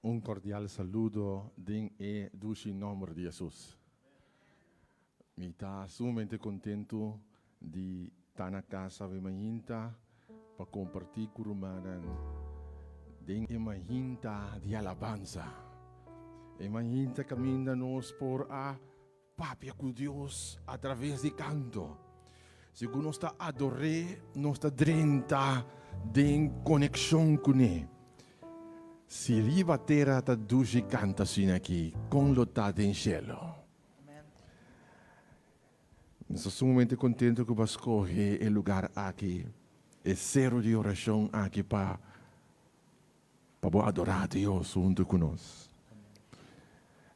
Un cordial saludo den e dushi nomber di Jesus. Mi ta sumamente contento di ta na cas awe mainta pa comparti cu rumannan den e mainta di alabansa. E mainta caminda nos por a Papia ku Dios a traves di kanto. Segun nos ta ador'é, nos ta drenta den konekshon kuné. Si riba tera ta dushi kanta asina aki, kon lo ta den shelu? Mi ta sumamente kontentu ku bo a skohe e lugar aki, e seru di orashon aki pa Pa bo adorá Dios huntu ku nos.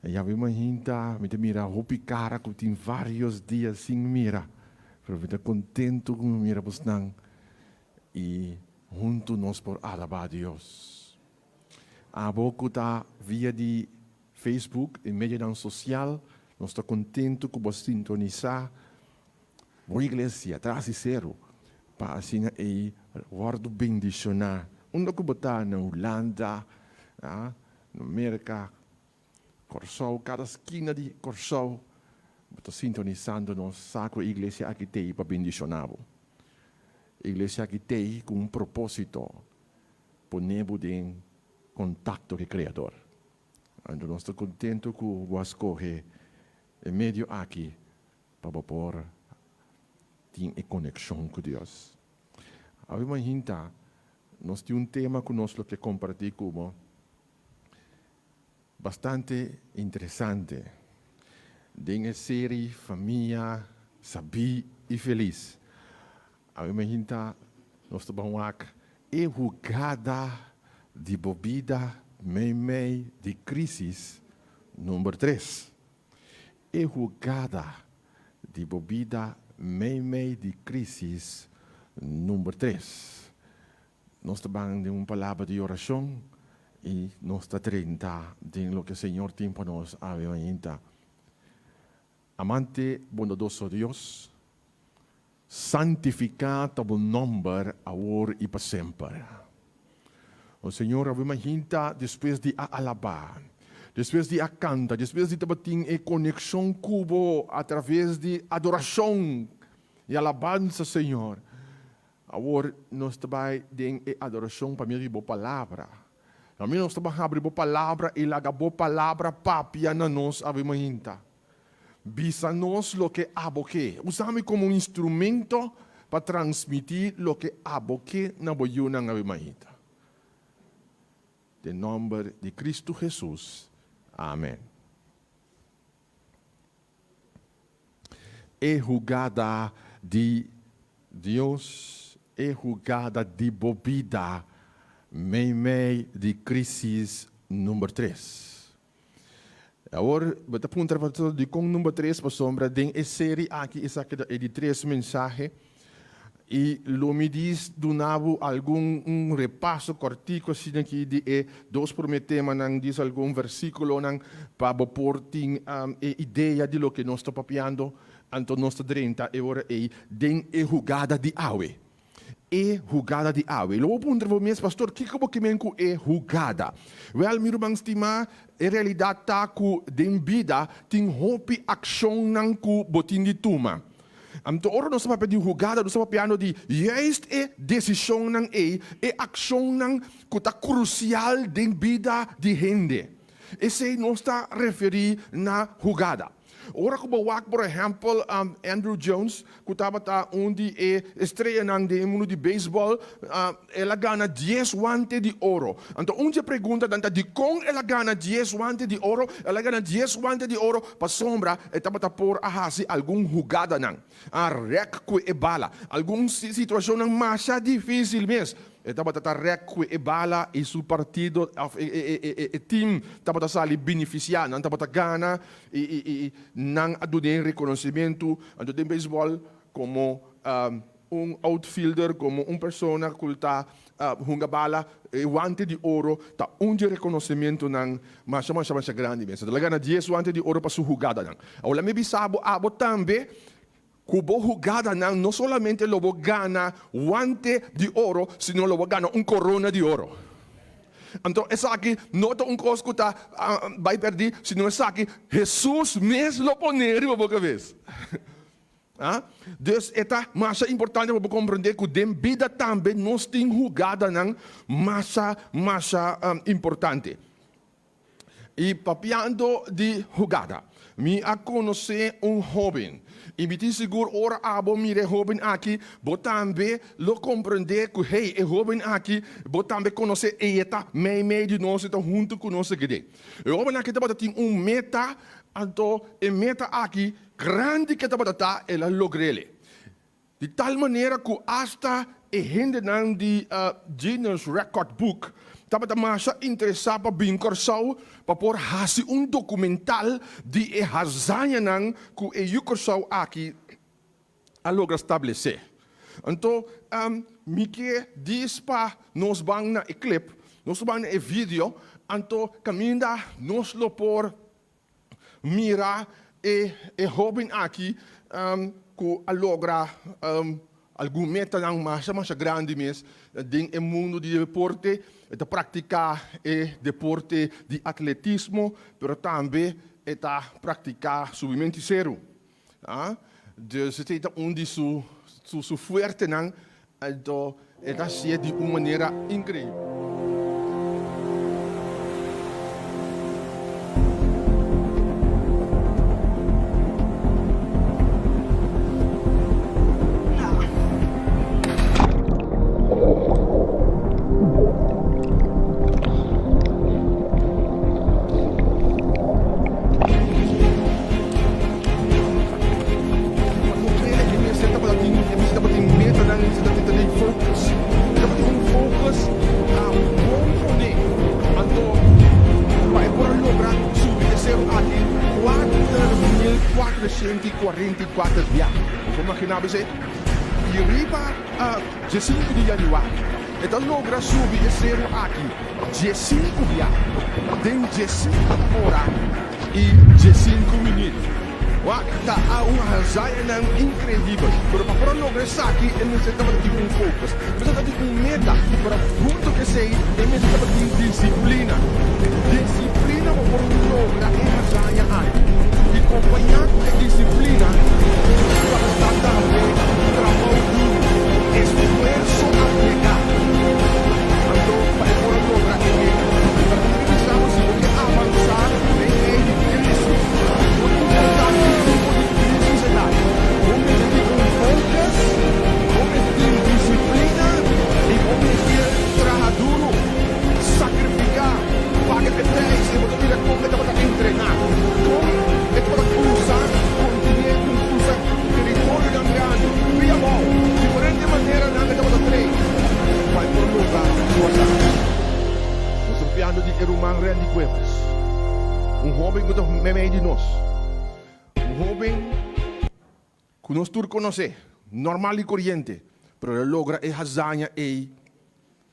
E yabi mainta mi ta mira hopi kara ku tin vários dia sin mira, pero mi ta kontentu ku mi mira bosnan i huntu nos por alabá Dios. Abo ku ta via di Facebook i medianan sosial, nos ta kontentu ku bo sintonisá Bo iglesia tras di seru pa asina ei wòrdu bendishoná. Unda ku bo ta, na Hulanda, na Merka, Kòrsou, kada skina di Kòrsou, bo ta sintonisando nos. Sa ku e iglesia aki t'ei pa bendishoná bo. E iglesia aki t'ei ku un propósito, pone bo den kontakto ku e Kreador. Anto nos ta kontentu ku bo a skohe e medio aki Pa bo por tin e konekshon ku Dios. Awe mainta nos tin un tema ku nos lo ke kompartí ku bo bastante interesante den e seri Famia Sabí i Felis. Awe mainta nos ta ban wak e hugada di bo bida meimei di krísis number tres. E hugada di bo bida meimei di crisis number tres. Nos ta ban den un palabra di oracion y nos ta drenta den loke Señor tin pa nos awe mainta. Amante bondadoso Dios, santifica ta bo nomber awor y pa semper. O Señor, awe mainta despues di a alaba, despues di a canta, despues di tabatin e conexion cu Bo a traves di adoracion y alabansa, Señor, awor nos ta bay den e adoracion pa medio di Bo Palabra. Ami nos ta bay habri Bo Palabra y laga Bo Palabra papia na nos awe mainta. Bisa nos loke abo ke. Usa mi komo un instrumento pa transmití loke abo ke na bo yunan awe mainta. Den nòmber di Kristu Hesus, amen. E hugada di Dios, e hugada di bo bida meimei di krísis number tres. Awor bo ta puntra pastor dikon number tres pasobra den e seri aki esaki ta e di tres mensahe i lo mi dis duna bo algun un repaso kortiko asina aki di e dos prome temanan dis algun versikulonan pa bo por tin e idea di loke nos ta papiando anto nos ta drenta e ora ei den e hugada di awe. E hugada di awe. Lo bo puntra bo mes, Pastor, kiko bo ke men ku e hugada? Wèl, mi ruman stimá, e realidat ta ku den bida tin hopi akshonnan ku bo tin di tuma. Anto ora nos ta papia di hugada, nos ta papiando di juist e desishonnan ei, e akshonnan ku ta krusial den bida di hende. Esei nos ta referí na hugada. Ora ku bo wak por ehèmpel Andruw Jones ku tabata un di e estreyanan den e mundu di beisbòl, el a gana dies wante di oro. Anto un di e preguntanan ta dikon el a gana dies wante di oro? El a gana dies wante di oro pasobra e tabata por a hasi algun hugadanan, a rèk ku e bala. Algun situashonnan masha difísil mes. E tabata ta rèk ku e bala i su partido òf e tim tabata sali benefisiá. Nan tabata gana i nan a dun'é rekonosimentu. Anto den beisbòl komo un outfielder, komo un persona ku ta hunga bala, e wante di oro ta un di e rekonosimentunan masha masha masha grandi mes. El a gana dies wante di oro pa su hugadanan. Awor mi bisa bo, abo tambe Ku bo hugadanan no solamente lo bo gana wante di oro, sino lo bo gana un korona di oro. Anto esaki no ta un kos ku ta bai pèrdí, sino esaki Hesus mes lo pone riba bo kabes. Dus e ta masha importante pa bo komprendé ku den bida tambe nos tin hugadanan masha masha importante. I papiando di hugada, mi a konosé un hóben, i mi tin sigur ora abo mira e hóben aki, bo tambe lo komprendé ku hey, e hóben aki bo tambe konosé, i e ta meimei di nos, e ta huntu ku nos akiden. E hóben aki tabata tin un meta, anto e meta aki grandi ke tabata ta, el a logr'el. Di tal manera ku asta e hendenan di Guinness Record Book tabata masha interesá pa bin Kòrsou pa por hasi un dokumental di e hazañanan ku e yu Kòrsou aki a logra stablesé. Anto mi ke dis pa nos ban na e clip, nos ban na e video, anto kaminda nos lo por Mira e e hoben aki ku a logra algun metanan masha masha grandi mes den e mundu di deporte. E ta praktiká e deporte di atletismo, pero tambe e ta praktiká subimentu seru. Dus esei ta un di su su fuertenan, anto e ta hasié di un manera inkreibel. Pa no kere e mester tabata tin, e mester tabatin metanan, e mester tabatin tabatin focus. E tabatin un focus bon pone. Anto pa e por a logra subi e seru aki 4444 bia. Bo por magina bo esei? I riba diesinku di januari e ta logra subi e seru aki diesinku bia den diesinku ora i diesinku minüt. Wak, ta a un hazañanan inkreibel. Pero pa por a logra esaki e mester tabata tin un focus, e mester tabata tin un meta, pero hunto ku esei e mester tabata tin disiplina. Disiplina pa por logra e hazaña aki. I kompañá ku e disiplina tabata tambe trabou duru, esfuerso aplegá. Anto pa e por a logra e meta. Pero mi ta bisa bo si bo ke avansá den mei di krísis, no importá ki tipo di krísis e ta, bo mester tin un focus, bo mester tin disiplina i bo mester traha duru. Sakrifiká, paga e prijs i bo ta mira kon e tabata entrená, kon e tabata krusa kontinente, krusa teritorionan grandi, pia abou, diferente maneranan e tabata train pa e por logra su hazaña. Nos ta papiando di e ruman Randy Cuevas, un hoben ku ta meimei di nos, un hoben ku nos tur konosé, normal i koriente, pero el a logra e hazaña ei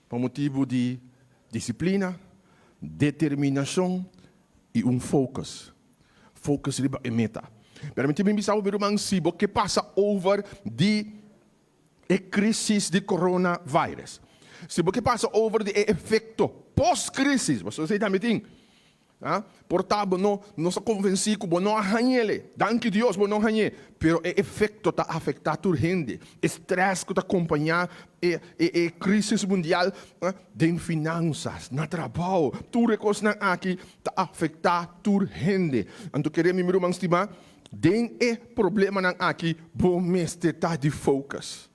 Pa motibu di disiplina, determinashon i un focus. Focus riba e meta. Pero mi tin bin bisa bo mi ruman, si bo ke pasa over di e crisis di coronavirus, si bo ke pasa over di e efecto post crisis, pasobra esei tambe tin. Por ta bo no no sa konvensí ku bo no a hañ'el. Danki Dios bo no hañ'é. Pero e efekto ta afektá tur hende. E strès ku ta kompañá e e e krísis mundial den finansas, na trabou, tur e kosnan aki ta afektá tur hende. Anto kere mi ruman stimá, den e problemanan aki bo mester ta di focus.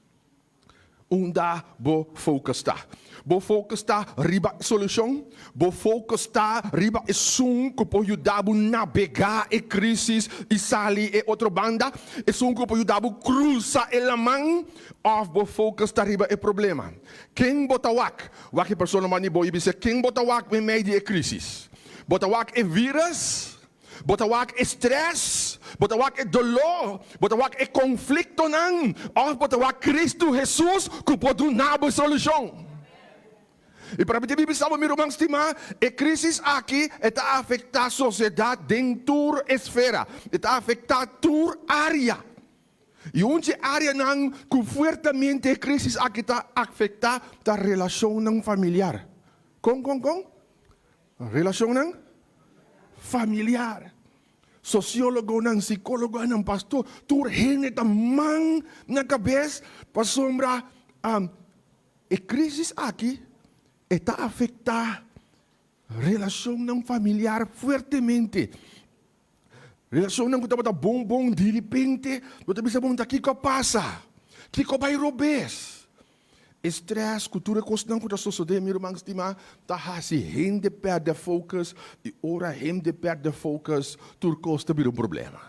Unda bo focus ta? Bo focus ta riba e solucion? Bo focus ta riba esun cu por yuda bo nabega e crisis y sali e otro banda? Esun cu por yuda bo crusa e laman? Of bo focus ta riba e problema? Ken bo ta wak? Wak e persona banda di bo y bisa, Ken bo ta wak meimei di e crisis? Bo ta wak e virus? Bo ta wak e strès, bo ta wak e doló, bo ta wak e konfliktonan, òf bo ta wak Kristu Hesus ku por duna bo e solushon? I para mi ta bisa bo, mi ruman stimá, e krísis aki e ta afektá sosiedat den tur esfera, e ta afektá tur área. I un dje áreanan ku fuertemente e krísis aki ta afektá ta relashonnan familiar. Kon, kon, kon? Relashonnan familiar. Sosiólogonan, sikólogonan, pastor, tur hende ta man na kabes pasobra e krísis aki e ta afektá relashonnan familiar fuertemente. Relashonnan ku tabata bon bon diripente bo ta bisa bon ta kiko a pasa? Kiko a bai robes? E strès ku tur e kosnan ku ta sosodé mi ruman stimá ta hasi hende pèrdè focus i ora hende pèrdè focus tur kos ta bira un problema.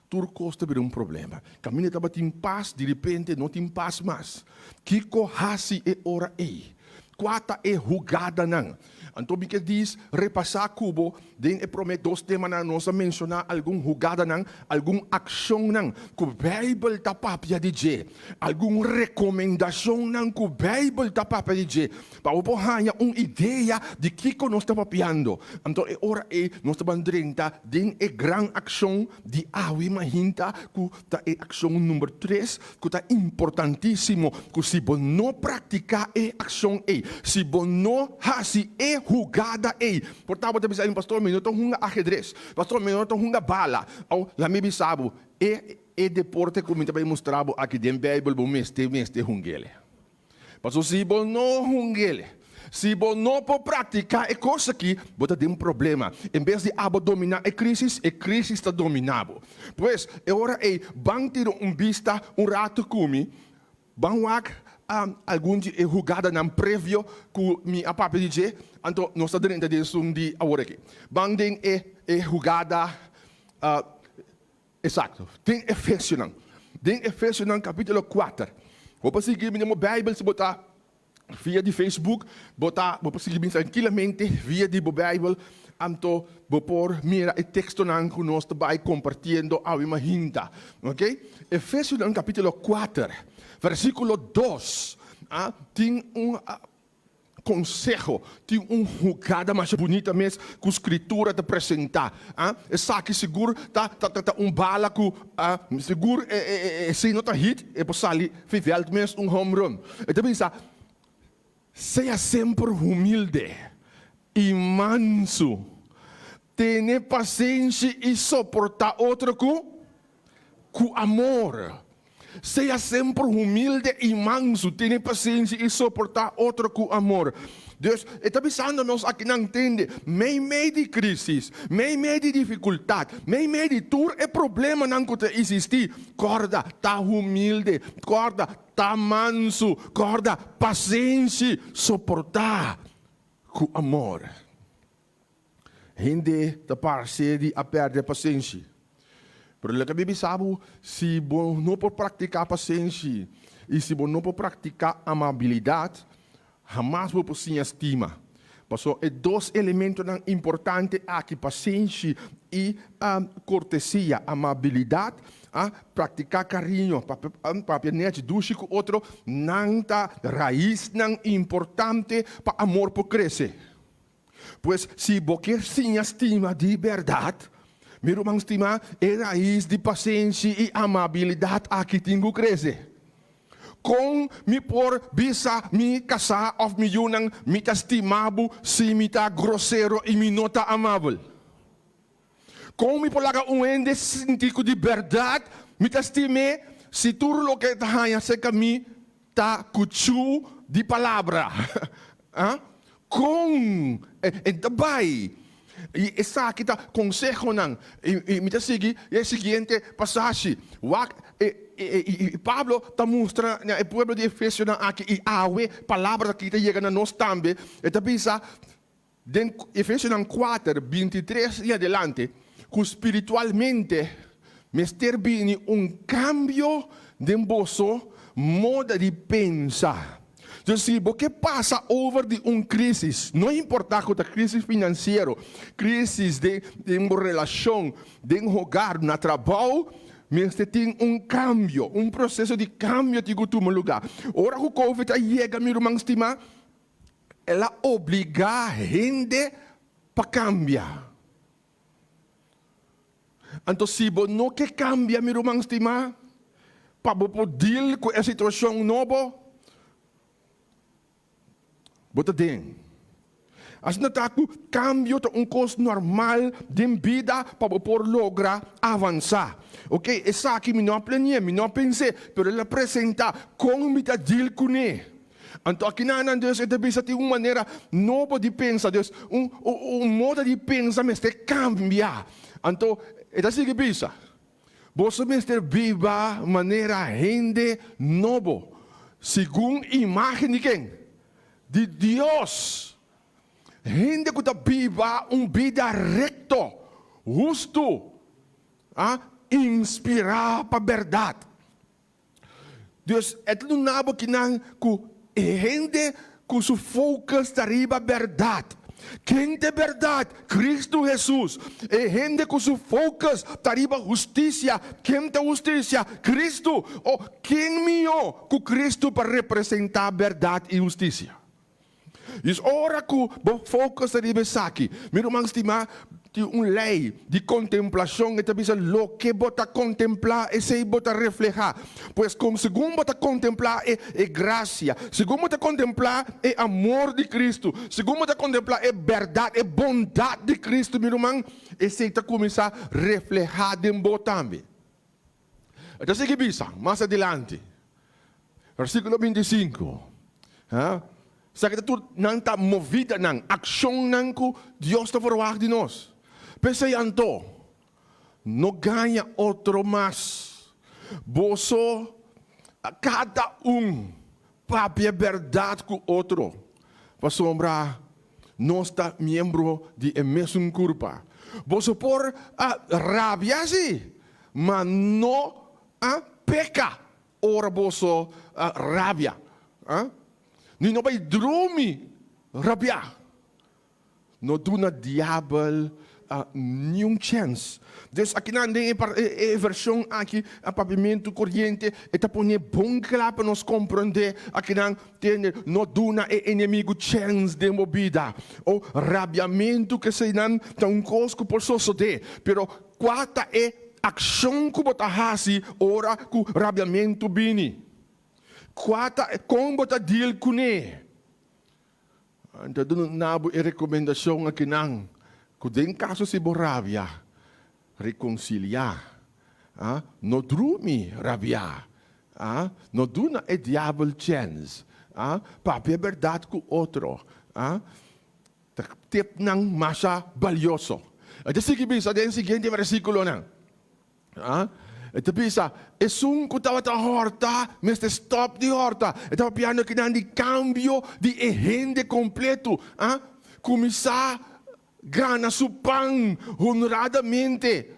Tur kos ta bira un problema. Kaminda tabatin pas diripente no tin pas mas. Kiko hasi e ora ei? Kua ta e hugadanan? Anto mi ke dis repasá ku bo Den e promé dos temanan nos a menshoná algun hugadanan, algun akshonnan ku Beibel ta papia di dje, algun rekomendashonnan ku Beibel ta papia di dje, pa bo por haña un idea di kiko nos ta papiando. Anto e ora ei nos ta ban drenta den e gran akshon di awe mainta ku ta e akshon number tres ku ta importantísimo, ku si bo no praktiká e akshon ei, si bo no hasi e hugada ei, por ta bo ta bisa, Pastor, mi no ta hunga ahedres, Pastor, mi no ta hunga bala. Au, laat mi bisa bo, e e deporte ku mi ta bai mustra bo aki den Beibel, bo mester mester hung'el. Pasobra si bo no hung'el, si bo no por praktiká e kos aki, bo ta den problema. En bes di abo dominá e krísis, e krísis ta dominá bo. Pues, e ora ei, ban tira un bista un ratu ku mi, ban wak algun di e hugadanan previo ku mi a papia di dje, anto nos ta drenta den esun di awor aki. Ban den e e hugada Exacto. Den Efesionan. Den Efesionan capítulo 4. Bo por sigui mi den bo Bijbel si bo ta via di Facebook, bo ta bo por sigui mi trankilamente via di bo Bijbel, anto bo por mira e textonan cu nos ta bay compartiendo awe mahinta. Ok? Efesionan capítulo 4, versiculo 2, ah, tin un Konseho, Tin un hugada masha bunita mes ku Skritura ta presentá. Esaki sigur ta ta un bala ku sigur esei no ta hit, e por sali fi vèlt mes un home run. E ta bisa, Sea semper humilde i mansu, tene pasenshi i soportá otro ku ku amor. Sea semper humilde i mansu, tene pasenshi i soportá otro ku amor. Dus, e ta bisando nos akinan, tende, meimei di krísis, meimei di difikultat, meimei di tur e problemanan ku ta eksistí, kòrda ta humilde, kòrda ta mansu, kòrda pasenshi, soportá ku amor. Hende ta parse di a pèrdè pasenshi. Pero loke mi bisa bo, si bo no por praktiká pasenshi i si bo no por praktiká amabilidat, hamas bo por siña stima. Pasobra e dos elementonan importante aki, pasenshi i kortesia, amabilidat, praktiká kariño, papia nèchi, dushi ku otro, nan ta raisnan importante pa amor por krese. Pues, si bo kier siña stima di bèrdat, mi ruman stimá, e rais di pasenshi i amabilidat aki tin ku krese. Kon mi por bisa mi kasá òf mi yunan mi ta stima bo si mi ta grosero i mi no ta amabel? Kon mi por laga un hende sinti ku di bèrdat mi ta stim'é si tur loke e ta haña serka mi ta kuchú di palabra? Kon e ta bai? I esaki ta konsehonan. I mi ta sigui e siguiente pasashi. Wak i Pablo ta mustra na e pueblo di Efesionan aki i awe palabra aki ta yega na nos tambe. E ta bisa Den Efesionan kuater, bintitres i adelante, ku spiritualmente mester bini un kambio den boso moda di pensa. Entonces, si bo ke pasa over di un krísis, no importá ku ta krísis finansiero, krísis den den bo relashon, den hogar, na trabou, mester tin un kambio, un proseso di kambio tin ku tuma lugá. Ora ku Covid a yega, mi ruman stimá, El a obligá hende pa kambia. Anto si bo no ke kambia, mi ruman stimá, pa bo por deal ku e situashon nobo, bo ta den. Asina ta ku kambio ta un kos normal den bida pa bo por logra avansá. Oke, esaki mi no a plani'é, mi no a pens'é, pero el a presentá. Kon mi ta deal kuné? Anto akinanan dus e ta bisa tin un manera nobo di pensa, dus un un moda di pensa mester kambia. Anto e ta sigui bisa, Boso mester biba manera hende nobo, segun imágen di ken? Di Dios. Hende ku ta biba un bida rekto, hustu, a inspirá pa bèrdat. Dus e ta duna bo kinan ku e hende ku su focus ta riba bèrdat. Ken ta e bèrdat? Kristu Hesus. E hende ku su focus ta riba hustisia. Ken ta hustisia? Kristu. O, ken mihó ku Kristu pa representá bèrdat i hustisia? Dus ora ku bo focus ta riba esaki, mi ruman stimá, tin un lei di kontemplashon, e ta bisa loke bo ta kontemplá esei bo ta reflehá. Pues kon segun bo ta kontemplá e e grasia, segun bo ta kontemplá e amor di Kristu, segun bo ta kontemplá e bèrdat, e bondat di Kristu, mi ruman, esei ta kuminsá reflehá den bo tambe. E ta sigui bisa mas adilanti, versíkulo 25, ha, Esaki ta tur nan ta movidanan, akshonnan ku Dios ta ferwagt di nos. P'esei anto, no gaña otro mas. Boso kada un papia bèrdat ku otro, pasobra nos ta miembro di e mesun kurpa. Boso por a rabia sí, ma no a peka ora boso a rabia. Ni no bai drumi rabiá. No duna diabel niun chèns. Dus akinan den e vershon aki, a Papiamentu Koriente, e ta pone bon kla pa nos komprondé akinan, tende, no duna e enemigu chèns den bo bida. O rabiamentu keseinan ta un kos ku por sosodé, pero kua ta e akshon ku bo ta hasi ora ku rabiamentu bini? Kua ta kon bo ta deal kuné? Ta duna bo e rekomendashon akinan ku den kaso si bo rabia, rekonsiliá. No drumi rabiá. No duna e diabel chèns. Papia bèrdat ku otro. Ta tepnan masha balioso. E ta sigui bisa den siguiente versíkulonan. E ta bisa, Esun ku tabata hòrta mester stòp di hòrta. E ta papiando kinan di kambio di e hende kompletu. Kuminsá gana su pan honradamente,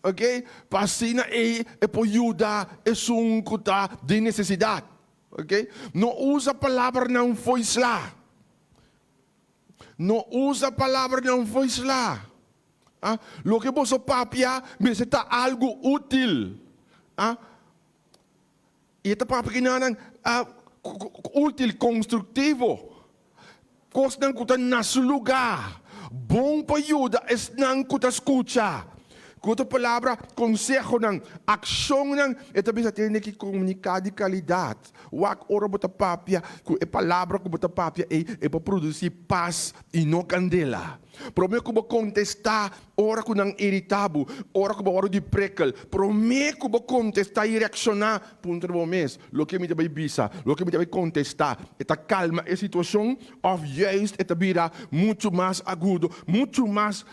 oke, pa asina ei e por yuda esun ku ta den nesesidat. Oke. No usa palabranan fo'i sla. No usa palabranan fo'i sla. Ah, loke boso papia mester ta algu útil. Ah, i e ta papia kinanan ah, útil, konstruktivo. Kosnan ku ta na su lugá, bon pa yuda esnan ku ta skucha. Ku otro palabra, konsehonan, akshonnan, e ta bisa tene ki komuniká di kalidat. Wak ora bo ta papia, ku e palabra ku bo ta papia ei, e por produsí pas i no kandela. Promé ku bo kontestá ora ku nan iritá bo, ora ku bo wòrdu di prikkel, promé ku bo kontestá i reakshoná, puntra bo mes, Loke mi ta bai bisa, loke mi ta bai kontestá, e ta kalma e situashon òf juist e ta bira muchu mas agudo, muchu mas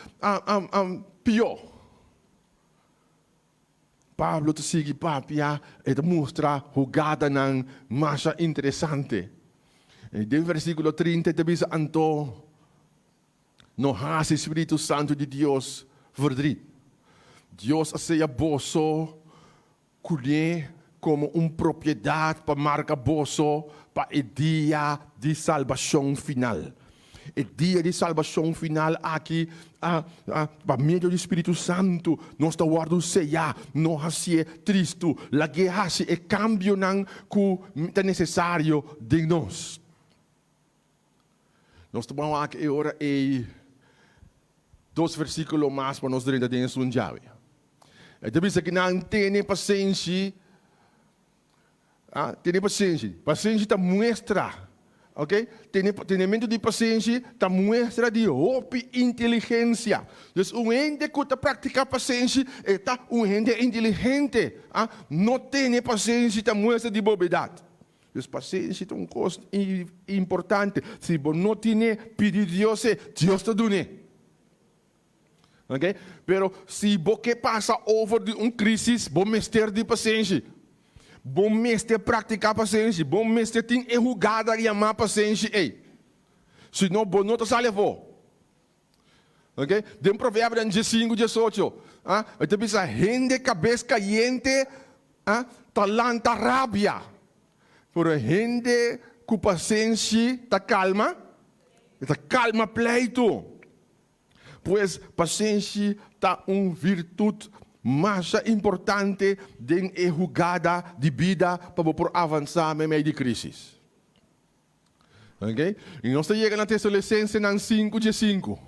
pió? Pablo ta sigui papia, e ta mustra hugadanan masha interesante. Den versíkulo 30 e ta bisa, Anto no hasi spiritu santu di Dios verdriet. Dios a seya boso kuné komo un propiedat pa marka boso pa e dia di salbashon final. E dia di salbashon final aki a pa medio di Spiritu Santu nos ta wòrdu seyá. No hasié tristu, lag'é hasi e kambionan ku ta nesesario den nos. Nos ta ban wak e ora ei dos versíkulo mas pa nos drenta den esun djawe. E ta bisa ku nan tene pasenshi. Tene pasenshi. Pasenshi ta muestra. Ok, tene tenementu di pasenshi ta muestra di hopi inteligensia. Dus un hende ku ta praktiká pasenshi e ta un hende inteligente. Ah, no tene pasenshi ta muestra di bobedat. Dus pasenshi ta un kos importante. Si bo no tine, pidi Dios e, Dios ta dun'é. Ok, pero si bo ke pasa over di un crisis, bo mester di pasenshi. Bo mester practica pasenshi. Bo mester tin e hugada yama pasenshi ei. Si no, bo no ta sali afó. Ok, den Proverbionan diesinku, diesocho, ah, e ta bisa, Hende kabes kayente, ah, ta lanta rabia, pero hende ku pasenshi ta kalma, e ta kalma pleitu. Pues, pasenshi ta un virtut masha importante den e hugada di bida pa bo por avansá meimei di krísis. Oke? I nos ta yega na Tesaloisensenan sinku diesinku.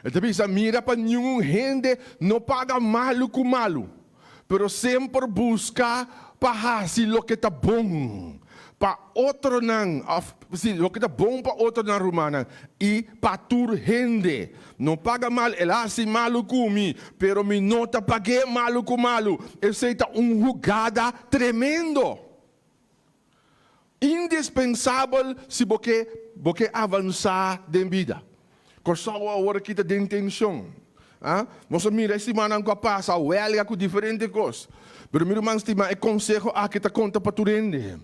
E ta bisa, Mira pa niun hende no paga malu ku malu, pero semper buska pa hasi loke ta bon pa otronan, òf, sí, loke ta bon pa otronan, rumannan, i pa tur hende. No paga mal, el a hasi malu ku mi, pero mi no ta pag'é malu ku malu. Esei ta un hugada tremendo! Indispensabel si bo ke bo ke avansá den bida. Kòrsou awor aki ta den tenshon. A Nos a mira e simannan ku a pasa wèlga ku diferente kos. Pero mi ruman stimá, e konseho aki ta konta pa tur hende.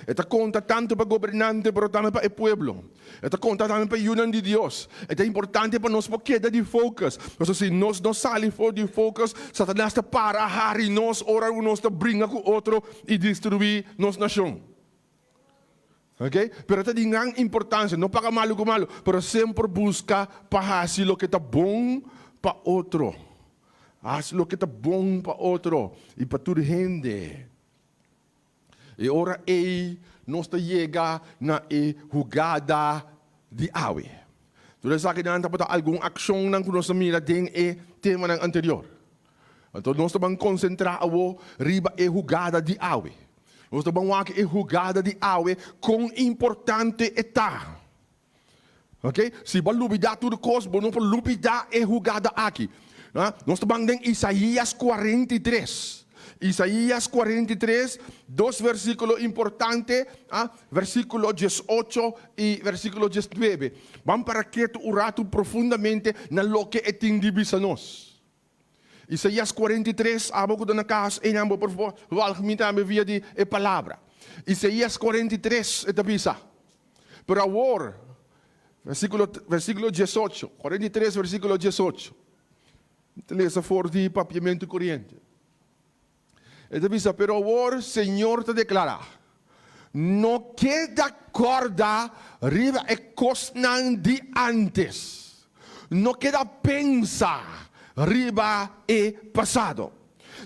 E ta konta tantu pa gobernante pero tambe pa e pueblo. E ta konta tambe pa e yunan di Dios. E ta importante pa nos por keda di focus. Pasobra si nos no sali for di focus, Satanas ta para hari nos ora ku nos ta bringa ku otro i destruí nos nashon. Ok? Pero ta di gran importansia, no paga malu ku malu, pero semper buska pa hasi loke ta bon pa otro. Hasi loke ta bon pa otro i pa tur hende. E ora ei nos ta yega na e hugada di awe. Tur esakinan tabata algun akshonnan ku nos a mira den e temanan anterior. Anto nos ta ban konsentrá awor riba e hugada di awe. Nos ta ban wak e hugada di awe kon importante e ta. Ok, si bo a lubidá tur kos, bo no por lubidá e hugada aki. Nos ta ban den Isaías 43. Isaías 43, dos versíkulo importante, versíkulo 18 i versíkulo 19. Ban para ketu un ratu profundamente na loke e tin di bisa nos. Isaías 43, abo ku ta na kas, einan bo por wòlg mi tambe via di e palabra. Isaías 43, e ta bisa, Pero awor, versíkulo, versíkulo 18, 43 versíkulo 18, mi ta lesa for di Papiamentu Koriente. E ta bisa, Pero awor Señor ta deklará, No keda kòrda riba e kosnan di ántes, no keda pensa riba e pasado.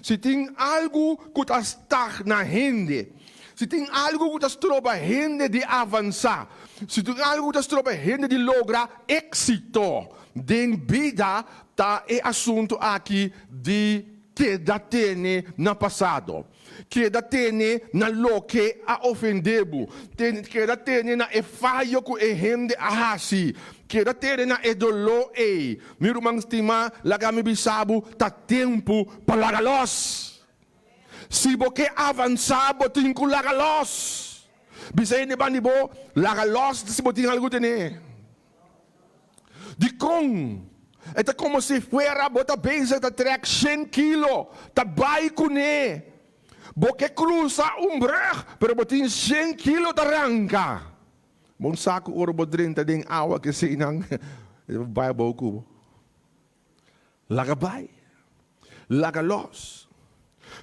Si tin algu ku ta stagna hende, si tin algu ku ta stroba hende di avansá, si tin algu ku ta stroba hende di logra éksito den bida, ta e asuntu aki di Keda tene na pasado. Keda tene na loke a ofendé bo. Keda tene na e fayo ku e hende a hasi. Keda tene na e doló ei. Mi ruman stimá, laga mi bisa bo, ta tempu pa laga lòs. Si bo ke avansá, bo tin ku laga lòs. Bisa hende banda di bo, laga lòs si bo tin algu tene. Dikon? E ta komo si fuera bo ta bezig ta trèk shen kilo ta bai kuné. Bo ke krusa un brùg, pero bo tin shen kilo ta ranka. Bo un sa ku ora bo drenta den awa keseinan e ta bai abou ku bo. Laga bai. Laga lòs.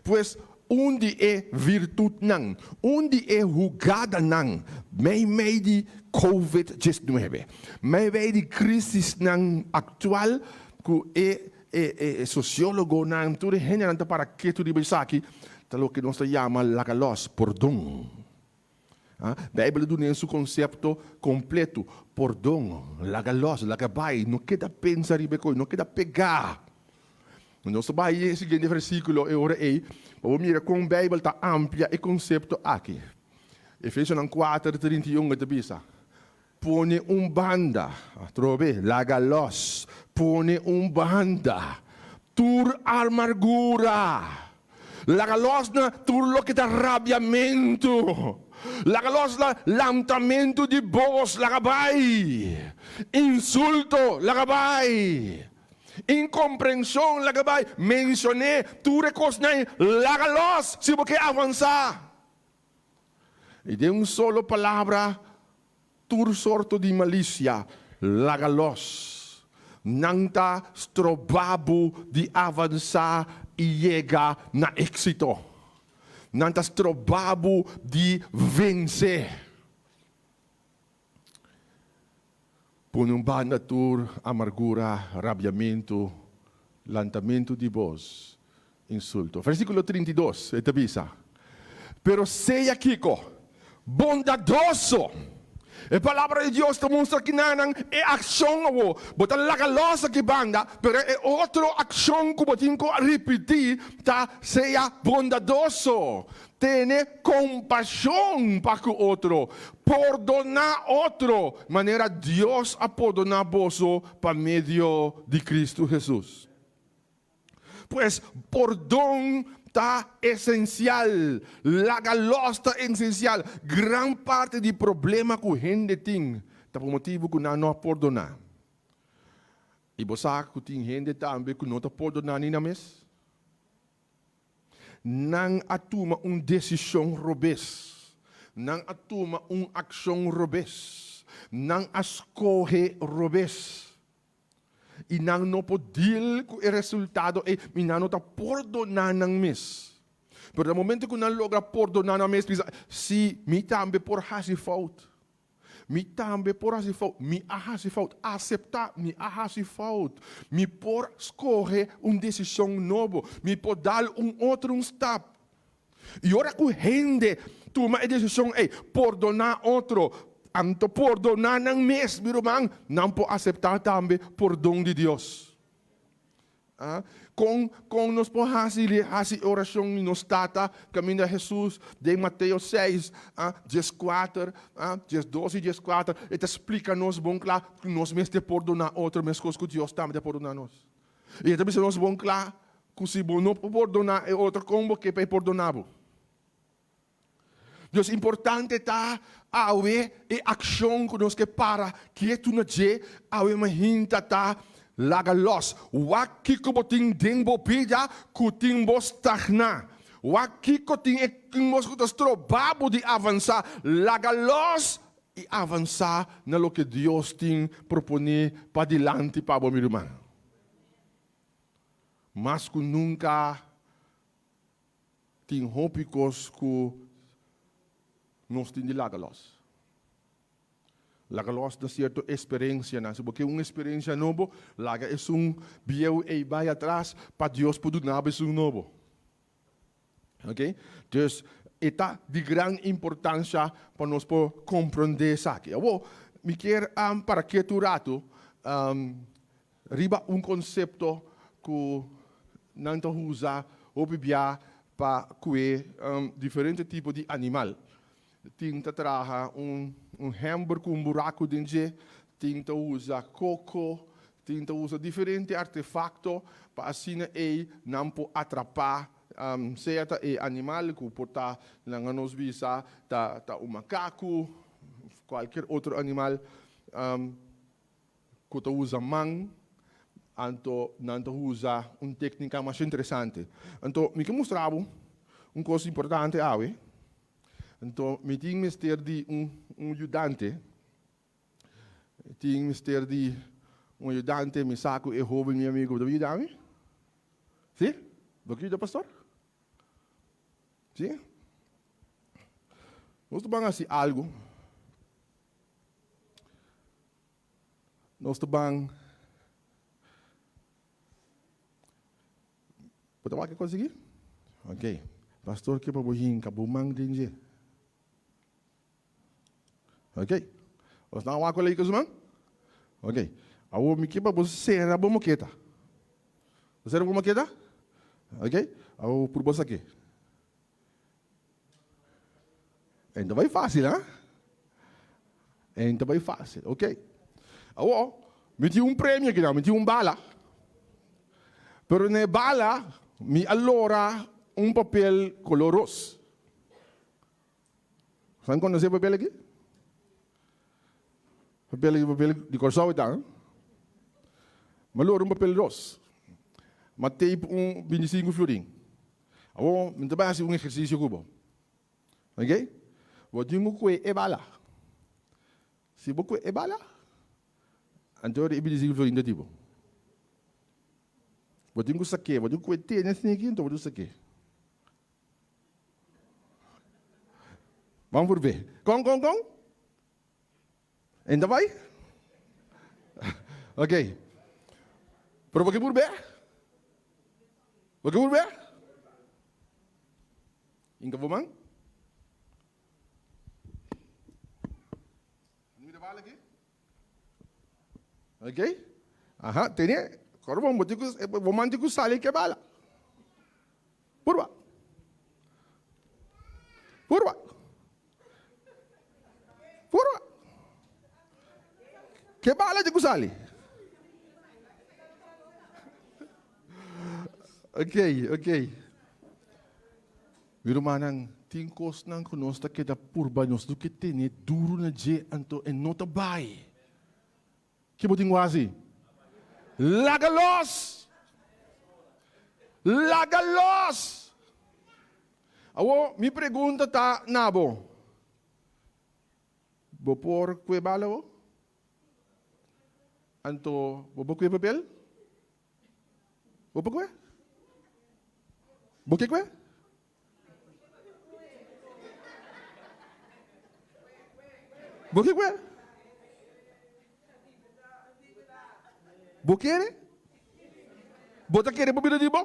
Pues, un di e virtutnan, un di e hugadanan meimei di Covid 19, meimei di krisisnan aktual ku e e sosiólogonan, tur e hendenan ta para ketu riba esaki, ta loke nos ta yama laga lòs, pordon. Bijbel a duna su konsepto kompleto, pordon, laga lòs, laga bai, no keda pensa riba e kos, no keda pegá. Nos ta bai e siguiente versíkulo e ora ei pa bo mira kon Bijbel ta amplia e konsepto aki. Efesionan 4, 31 e ta bisa, Pone un banda, atrobe, laga lòs, pone un banda tur amargura. Laga lòs na tur loke ta rabiamentu. Laga lòs na lantamentu di bos, laga bai. Insulto, laga bai. Inkomprenshon, laga bai. Menshoné tur e kosnan ei, laga lòs si bo ke avansá. I den un solo palabra, tur sorto di malisia, laga lòs. Nan ta stroba bo di avansá i yega na éksito. Nan ta stroba bo di vense. Pone un banda tur amargura, rabiamentu, lantamentu di bos, insulto. Versíkulo 32, e ta bisa, Pero sea kiko? Bondadoso! E Palabra di Dios ta mustra kinanan e akshon awor. Bo ta laga lòs aki banda, pero e otro akshon ku bo tin ku ripití ta sea bondadoso. Tene kompashon pa ku otro. Pordoná otro, manera Dios a pordoná boso pa medio di Kristu Hesus. Pues, pordon ta esensial. Laga lòs ta esensial. Gran parti di problema ku hende tin ta pa motibu ku nan no a pordoná. I bo sa ku tin hende tambe ku no ta pordoná ni nan mes? Nan a tuma un desishon robes. Nan a tuma un akshon robes. Nan a skohe robes. I nan no por deal ku e resultado ei i nan no ta pordoná nan mes. Pero na momento ku nan logra pordoná nan mes, bisa, Sí, mi tambe por hasi fout. Mi tambe por hasi fout. Mi a hasi fout. Aseptá, mi a hasi fout. Mi por skohe un desishon nobo. Mi por dal un otro un stap. I ora ku hende tuma e desishon ei, pordoná otro, anto pordoná nan mes, mi ruman, nan por aseptá tambe pordon di Dios. Kon kon nos por hasi hasi orashon di nos Tata kaminda Hesus den Mateo seis, dieskuater, diesdos i dieskuater e ta splika nos bon kla ku nos mester pordoná otro meskos ku Dios tambe ta pordoná nos. I e ta bisa nos bon kla ku si bo no por pordoná e otro kon bo ke pa e pordoná bo? Dios importante ta awe e akshon ku nos ke para ketu na dje awe mahinta ta laga los. Wak kiko bo tin den bo bida ku tin bo stagna. Wak kiko tin e tin bos ku ta stroba bo di avansa. Laga los i avansa na loke Dios tin propone padilanti pa bo mi ruman. Mas ku nunka. Tin hopi kos ku nos tin di laga lòs. Laga lòs na sierto eksperensianan. Si bo ke un eksperensia nobo, laga esun bieu ei bai atras pa Dios por duna bo esun nobo. Ok? Dus, e ta di gran importansha pa nos por komprondé esaki. Awor, mi kier para ketu un ratu Riba un konsepto ku nan ta usa hopi bia pa kue diferente tipo di animal. Tin ta traha un hèmber ku un buraku den dje, tin ta usa koko, tin ta usa diferente artefakto pa asina ei nan por atrapá sea ta e animal ku por ta nan a nos bisa ta un makaku, kualkier otro animal. Ku ta usa man, anto nan ta usa un téknika masha interesante. Anto mi ke mustra bo un kos importante awe. Anto mi tin mester di un un yudante. Mi tin mester di un yudante, mi sa ku e hóben mi amigu ta yuda mi. Si? Bo ke yuda pastor? Si? Nos ta ban hasi algu. Nos ta ban. Bo ta wak konsegui? Ok. Pastor ke pa bo hinka bo man den dje. Ok. Nos nan wak ku su man? Ok. Awor mi ke pa bo sera bo moketa. Bo sera bo moketa? Ok. Awor pur bo sake. E no bai fácil, ha? En ta bai fácil, ok. Awor, mi tin un premio aki nan, mi tin un bala. Pero na e bala mi a lora un papel color ros. San conoce e papel aki? Papel aki, papel di Kòrsou e ta. Mi a lora un papel ros. Mi a tape un 25 florin. Awor, mi ta bai hasi un ehersisio ku bo. Ok? Bo tin ku kue e bala. Si bo kue e bala, anto e 25 florin ta di bo. Bo tin ku sak'é, bo tin ku kue tene asina aki, anto bo tin ku sak'é. Ban purbe. Kon, kon, kon? En ta bai? Ok. Pero bo ke purbe? Bo ke purbe? Inka bo man. Mira bala aki. Ok. Aha, tene. Kor bon, bo tin ku, bo man tin ku sali ke bala. Purba. Purba. Purba. Ke bala tin ku sali? Ok, ok. Mi rumannan, tin kosnan ku nos ta keda purba, nos no ke tene duru na dje, anto e no ta bai. Ke bo tin ku hasi? Laga los! Laga los! Awor, mi pregunta ta na bo, Bo por kue bala bo? Anto bo por kue papel? Bo por kue? Bo ke kue? Bo ke kue? Bo kere? Bo ta kere bo bira di bo?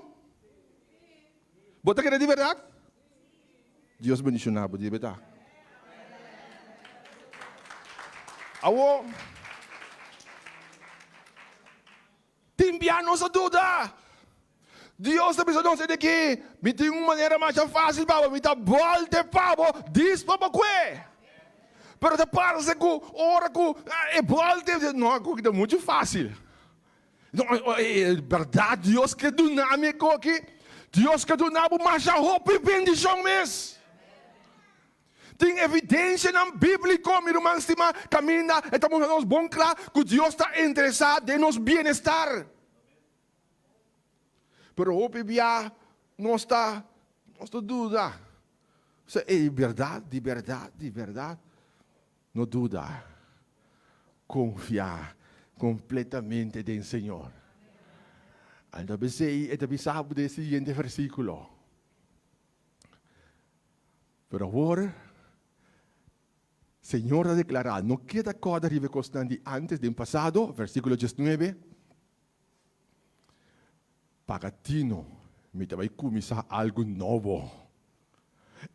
Bo ta kere di berdad? Dios bendiciona bo di berdad. Awo, tin bia nos a duda. Dios ta bisa nos esaki, Mi tin un manera masha facil pa bo, mi ta bolte pa bo, dis pa bo cue. Pero ta parce cu ora cu e bolte, no, cu ta mucho facil. No, e berdad Dios ke duna mi e koki. Dios ke duna bo masha hopi bendishon mes. Tin evidensianan bíbliko, mi ruman stimá, kaminda e ta mustra nos bon kla ku Dios ta interesá den nos bienestar. Pero hopi bia nos ta nos ta duda. Sa e berdad, di berdad, di berdad. No duda, konfia kompletamente den Señor. Anto p'esei e ta bisa bo den e siguiente versíkulo. Pero awor, Señor ta deklará, no keda kòrda riba e kosnan di ántes, den pasado, versíkulo diesnuebe, Paga tino, mi ta bai kuminsá algu nobo.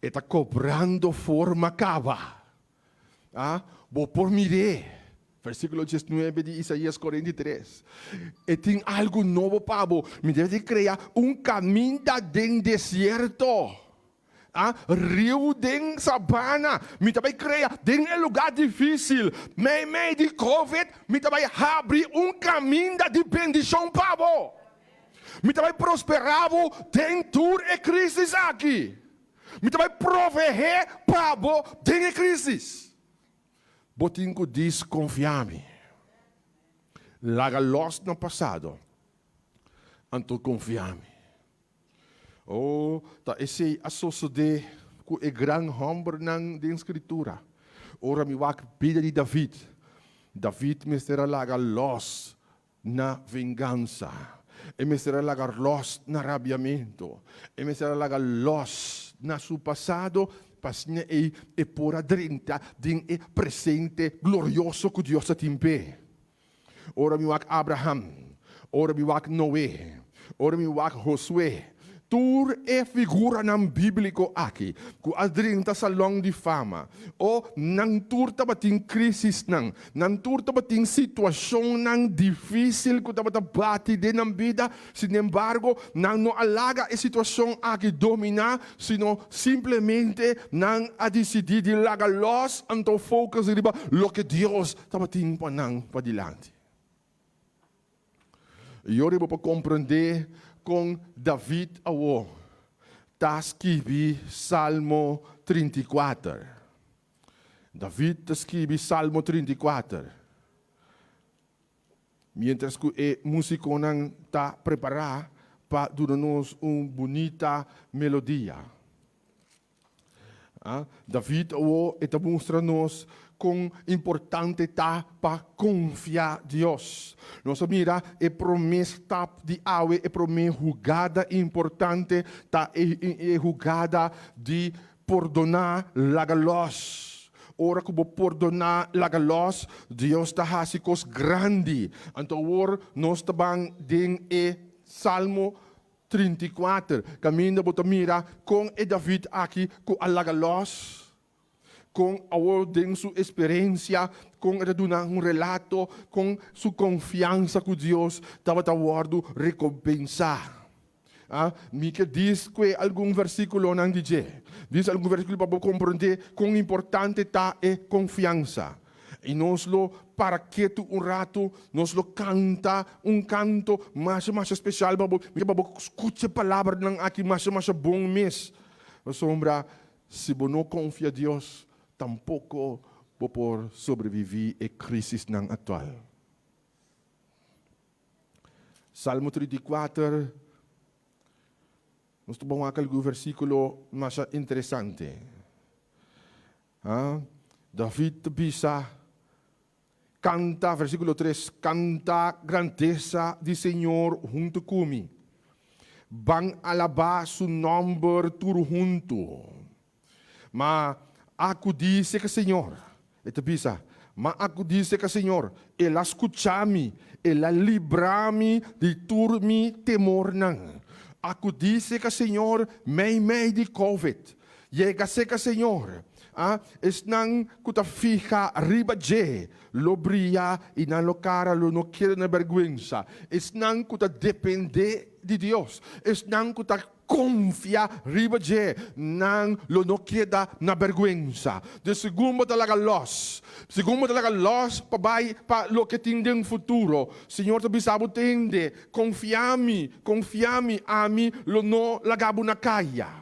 E ta kobrando forma kaba. A, bo por mir'é. Versíkulo diesnuebe di Isaías 43. E tin algu nobo pa bo. Mi debe di krea un kaminda den desierto. A, riu den sabana. Mi ta bai krea den e lugá difísil. Meimei di covid, mi ta bai habri un kaminda di bendishon pa bo. Mi ta bai prosperá bo den tur e krísis aki. Mi ta bai proveé pa bo den e krísis. Bo tin ku diskonfiá mi. Laga lòs na pasado, anto konfiá mi. O, ta esei a sosodé ku e gran hòmbernan den Skritura. Ora mi wak bida di David, David mester a laga lòs na vengansa. E mester a laga lòs na rabiamentu. E mester a laga lòs na su pasado pa asina ei e por a drenta den e presente glorioso ku Dios a tin p'e. Ora mi wak Abraham, ora mi wak Noe, ora mi wak Josué, Tur e figuranan bíbliko aki ku a drenta Salòn di Fama, o nan tur tabatin krísisnan, nan tur tabatin situashonnan difísil ku tabata bati den nan bida, sinembargo, nan no a laga e situashon aki dominá, sino simplemente nan a disidí di laga lòs anto focus riba loke Dios tabatin pa nan padilanti. I ora bo por komprendé kon David awor ta skibi Salmo 34. David ta skibi Salmo 34. Miéntras ku e músikonan ta prepará pa duna nos un bunita melodia. David awor e ta mustra nos kon importante ta pa konfia Dios. Nos a mira e promé stap di awe, e promé hugada importante ta e hugada di pordoná laga lòs. Ora ku bo pordoná laga lòs, Dios ta hasi kos grandi. Anto awor nos ta ban den e Salmo 34, kaminda bo ta mira kon e David aki ku a laga lòs, kon awor den su eksperensia, kon e ta duna un relato kon su konfiansa ku Dios tabata wòrdu rekompensá. A Mi ke dis kue algun vèrsikulonan di dje. Dis algun vèrsikulo pa bo komprondé kon importante ta e konfiansa. I nos lo para ketu un ratu, nos lo kanta un kanto masha masha spesial pa bo. Mi ke pa bo skucha e palabranan aki masha masha bon mes. Pasobra si bo no konfia Dios, tampoko bo por sobreviví e krisisnan aktual. Salmo 34, nos ta bon wak algun versíkulo masha interesante. David ta bisa, Kanta, versíkulo 3, kanta grandesa di Señor huntu ku mi. Ban alabá su nòmber tur huntu. Ma akudí serka Señor, e ta bisa, ma akudí serka Señor, el a skuchá mi, el a librá mi di tur mi temornan. Akudí serka Señor meimei di covid. Yega serka Señor, a esnan ku ta fiha riba dje lo bria i nan lo kara lo no keda na bèrgwensa. Esnan ku ta dependé di Dios, esnan ku ta konfia riba dje, nan lo no keda na bèrgwensa. Dus segun bo ta laga lòs, segun bo ta laga lòs pa bai pa loke tin den futuro, Señor ta bisa bo, Tende, konfia mi, konfia mi, ami lo no laga bo na kaya.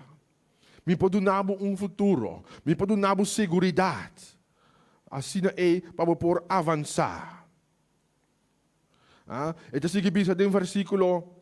Mi por duna bo un futuro. Mi por duna bo seguridat. Asina ei pa bo por avansá. E ta sigui bisa den versíkulo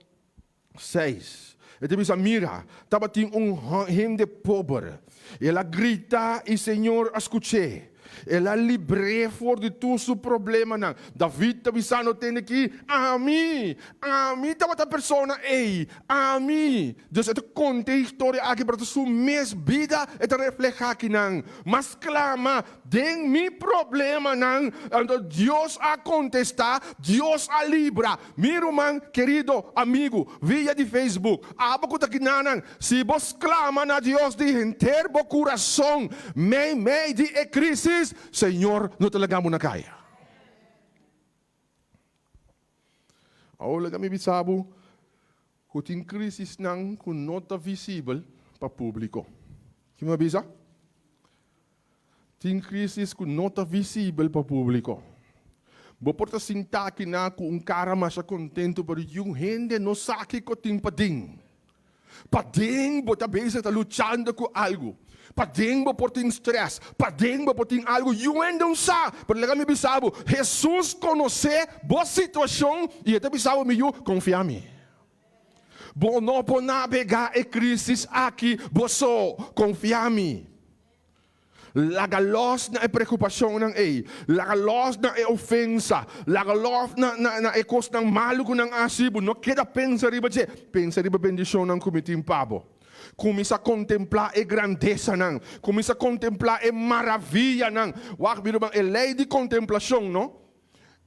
6. E ta bisa, Mira, tabatin un hende pober. El a grita i Señor a skuch'é. El a libr'é for di tur su problemanan. David ta bisando tende ki, Ami, ami tabata e persona ei, ami. Dus e ta konta e historia aki, pero ta su mes bida e ta reflehá akinan. M'a sklama den mi problemanan, anto Dios a kontestá, Dios a libra. Mi ruman kerido, amigu, via di Facebook, abo ku ta kinanan, Si bo sklama na Dios di henter bo kurason meimei di e krísis, Señor no ta laga bo na kaya. Awor laga mi bisa bo ku tin krísisnan ku no ta visibel pa públiko. Ki mi a bisa? Tin krísis ku no ta visibel pa públiko. Bo por ta sintá akinan ku un kara masha kontentu, pero yun hende no sa kiko tin paden. Paden bo ta bezig ta luchando ku algu. Paden bo por tin strès. Paden bo por tin algu yun hende no sa. Pero laga mi bisa bo, Hesus konosé bo situashon i e ta bisa bo, Mi yu, konfia mi. Bo no por nabegá e krísis aki bo so. Konfia mi. Laga lòs na e preokupashonnan ei. Laga lòs na e ofensa. Laga lòs na, na, na e kosnan malu ku nan a hasi bo. No keda pensa riba dje. Pensa riba bendishonnan ku mi tin pa bo. Kuminsá kontemplá e grandesanan. Kuminsá kontemplá e maraviyanan. Wak, mi ruman, e lei di kontemplashon, no?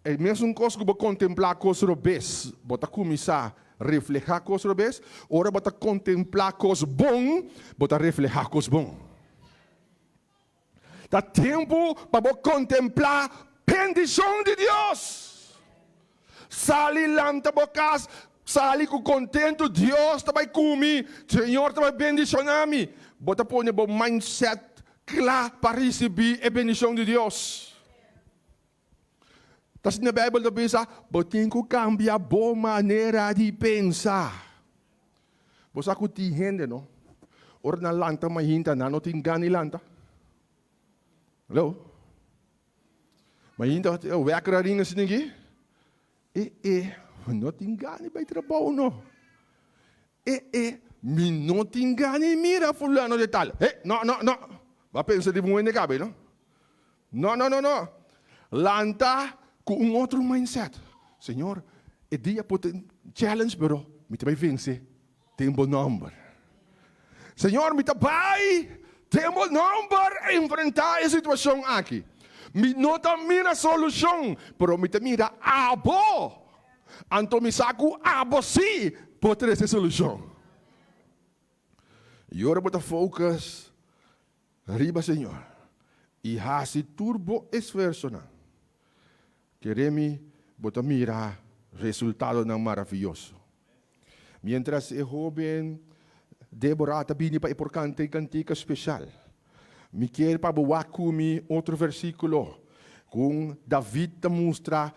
E mesun kos ku bo kontemplá kos robes, bo ta kuminsá. reflehá kos robes, ora bo ta kontemplá kos bon, bo ta reflehá kos bon. Ta tempu pa bo kontemplá bendishon di Dios. Sali lanta bo kas, sali ku kontentu, Dios ta bai ku mi, Señor ta bai bendishoná mi. Bo ta pone bo mindset kla pa risibí e bendishon di Dios. Ta asina Beibel ta bisa, bo tin ku kambia bo manera di pensa. Bo sa ku tin hende no, ora nan lanta mainta nan no tin gana di lanta. Hallo? Mainta wèker a ring asina aki, e e no tin gana di bai trabou no. E e mi no tin gana di mira fulano de tal. He, no no no, bo a pensa di bo hende kabe no. No, no, no, no. Lanta ku un otro mindset. Señor, e dia por tin challenge pero mi ta bai vense den bo nomber. Señor, mi ta bai den bo nomber enfrenta e situacion aki. Mi no ta mira solucion, pero mi ta mira abo. Anto mi sa ku abo si por trece solucion. Y ora bo ta focus Riba Señor, i hasi tur bo esfuersonan. Kere mi, bo ta mira resultadonan maravioso. Miéntras e hóben Deborah ta bini pa e por kanta e kantika spesial, mi kier pa bo wak ku mi otro versíkulo ku David ta mustra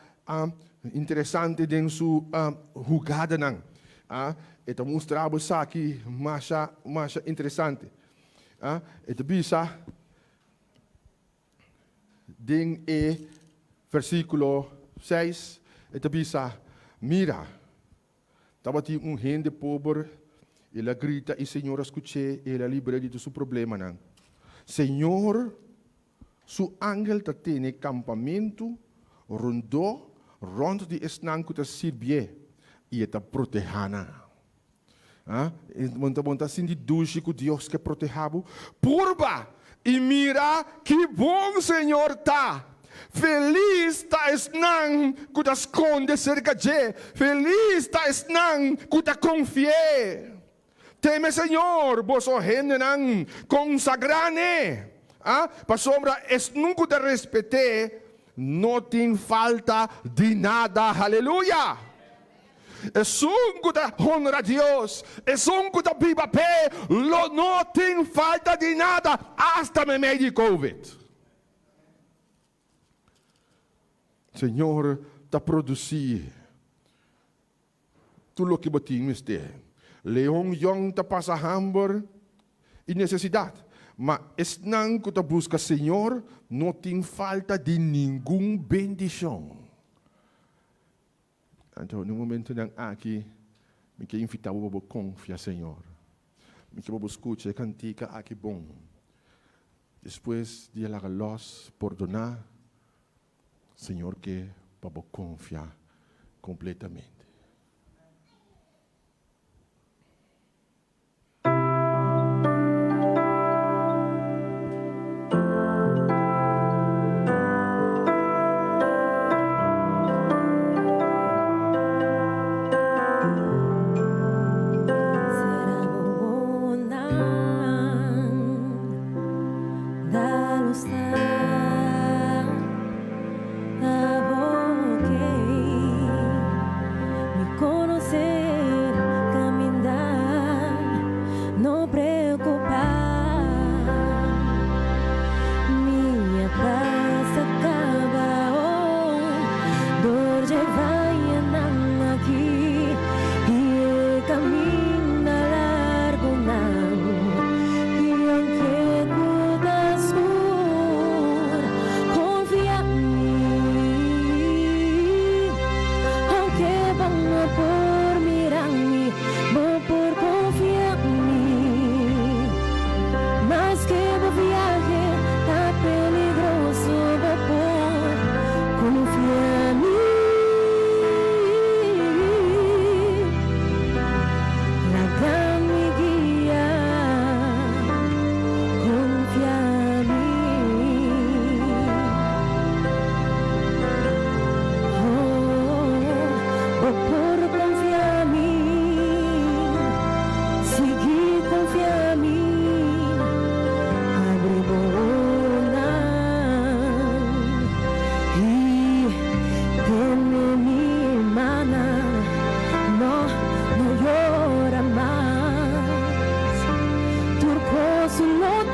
interesante den su hugadanan. E ta mustra bo esaki masha, masha interesante. E ta bisa den e versíkulo seis, e ta bisa, Mira, tabatin un hende pober, el a grita i Señor a skuch'é i el a libr'é di tur su problemanan. Señor su angel ta tene kampamentu rondó rònt di esnan ku ta sirbié i e ta protehá nan. Ah, bo ta bo ta sinti dushi ku Dios ke protehá bo? Purba i mira ki bon Señor ta! Felis ta esnan ku ta skonde serka dje, felis ta esnan ku ta konfi'é. Teme Señor, boso hendenan konsagrá n'e, ah, pasobra esnan ku ta respet'é no tin falta di nada. Haleluya! Esun ku ta honra Dios, esun ku ta biba p'e, lo no tin falta di nada, asta meimei di Covid. Señor ta produsí tur loke bo tin mester. Leon yòn ta pasa hamber i nesesidat, ma esnan ku ta buska Señor no tin falta di ningun bendishon. Anto na momentonan aki mi ke invita bo pa bo konfia Señor. Mi ke pa bo skucha e kantika aki bon. Despues di a laga lòs, pordoná, Señor ke pa bo konfia kompletamente. Aunke bo no por mira mi, bo por confia mi.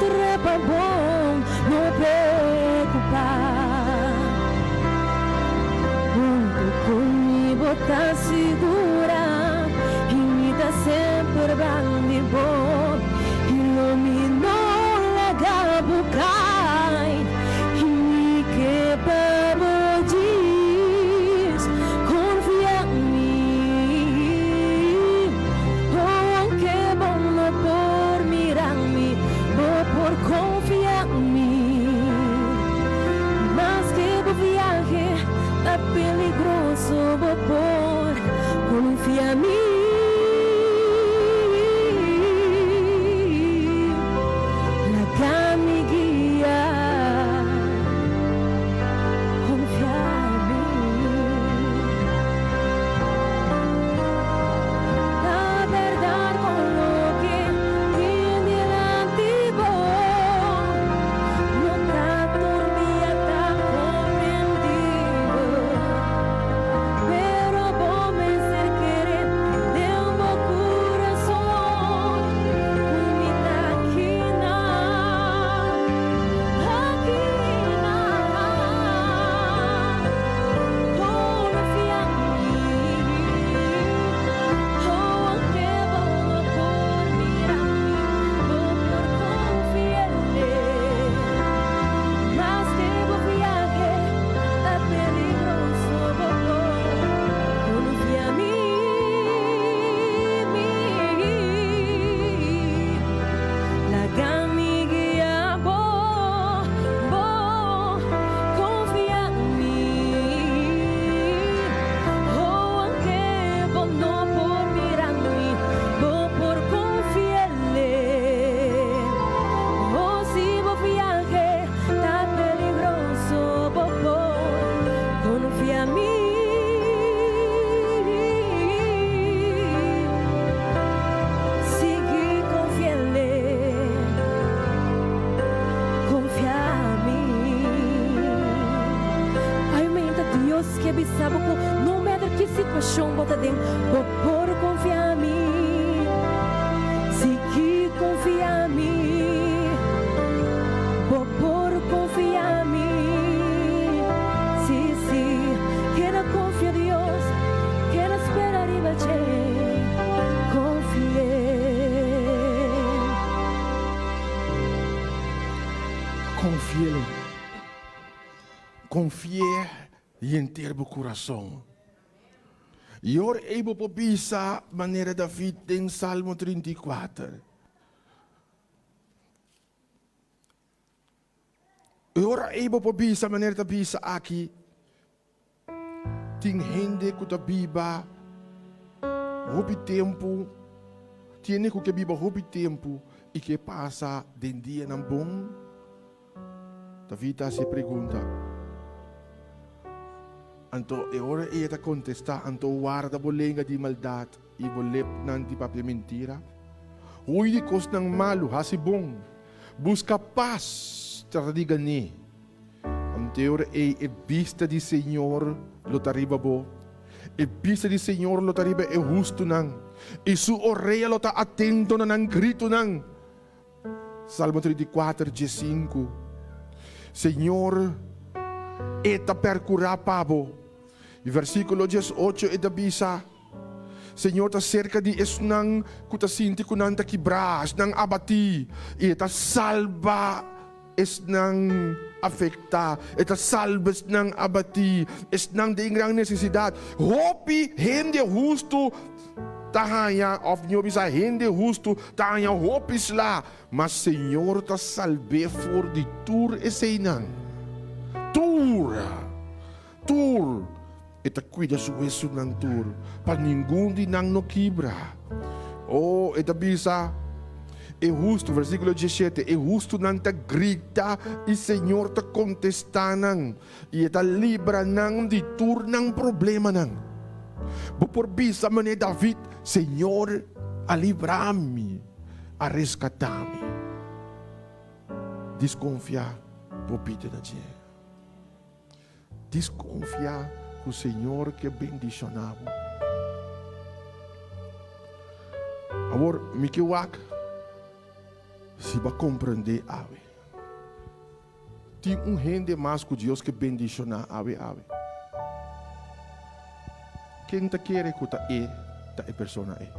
Kontra pa bo no preokupá. Huntu ku mi bo ta sigurá i mi ta semper bandi bo i lo mi no laga bo kai i mi ke pa bo djis konfia mi. Oh, aunke bo no por mira mi, bo por konfia mi. Maske bo viahe ta peligroso, bo por konfia mi. Laga mi guia, konfia mi. Ta bèrdat ku loke tin dilanti bo no ta tur dia ta komprendibel, pero bo mester kere den bo kurason ku mi ta akinan, akinan. Konfia mi. Oh, aunke bo no por mira mi, bo por konfi'é. Maske bo viahe ta peligroso, bo por konfia mi. Mi. Laga mi guia bo, bo konfia mi. Oh, aunke bo no por mira mi, bo por konfi'é. Oh, si bo viahe ta peligroso, bo por konfia mi. Sigui konfi'é, konfia mi. Ai, menta Dios ke bisa bo ku no matter ki situashon bo ta den, bo por konfia mi. Sigui konfia mi. Bo por konfia mi. Sí, sí, keda konfia Dios, keda spera riba dje, konfi'é. Konfi'é. Konfi'é henter bo kurason. I ora ei bo por bisa manera David den Salmo 34. E ora ei bo por bisa manera ta bisa aki, tin hende ku ta biba hopi tempu, tin hende ku ke biba hopi tempu i ke pasa den dianan bon. David ta hasi e pregunta. Anto e ora ei e ta kontestá, Anto warda bo lenga di maldat i bo lepnan di papia mentira. Hui di kosnan malu, hasi bon. Buska pas, trata di gan'é. Anto e ora ei e bista di Señor lo ta riba bo, e bista di Señor lo ta riba e hustunan, i su orea lo ta atento na nan gritunan. Salmo 34, 15. Señor, E ta perkurá pa bo. I versíkulo 18 e ta bisa, Señor ta serka di esnan ku ta sinti ku nan ta kibrá, esnan abatí, i E ta salba esnan afektá, E ta salba esnan abatí, esnan den gran nesesidat. Hopi hende hustu ta haña, òf mihó bisa hende hustu ta haña hopi sla, ma Señor ta salb'é for di tur eseinan. Tur! Tur! E ta kuida su wesunan tur, pa ningun di nan no kibra. O, e ta bisa, E hustu, versíkulo 17, e hustunan ta grita i Señor ta kontestá nan, i e ta libra nan di tur nan problemanan. Bo por bisa manera David, Señor a libra mi, a reskatá mi. Diskonfiá bo bida na dje. Diskonfia ku Señor ke bendishoná bo. Awor mi ke wak. Si bo a komprendé awe, tin un hende mas ku Dios ke bendishoná awe awe. Ken ta kere ku ta e ta e persona ei?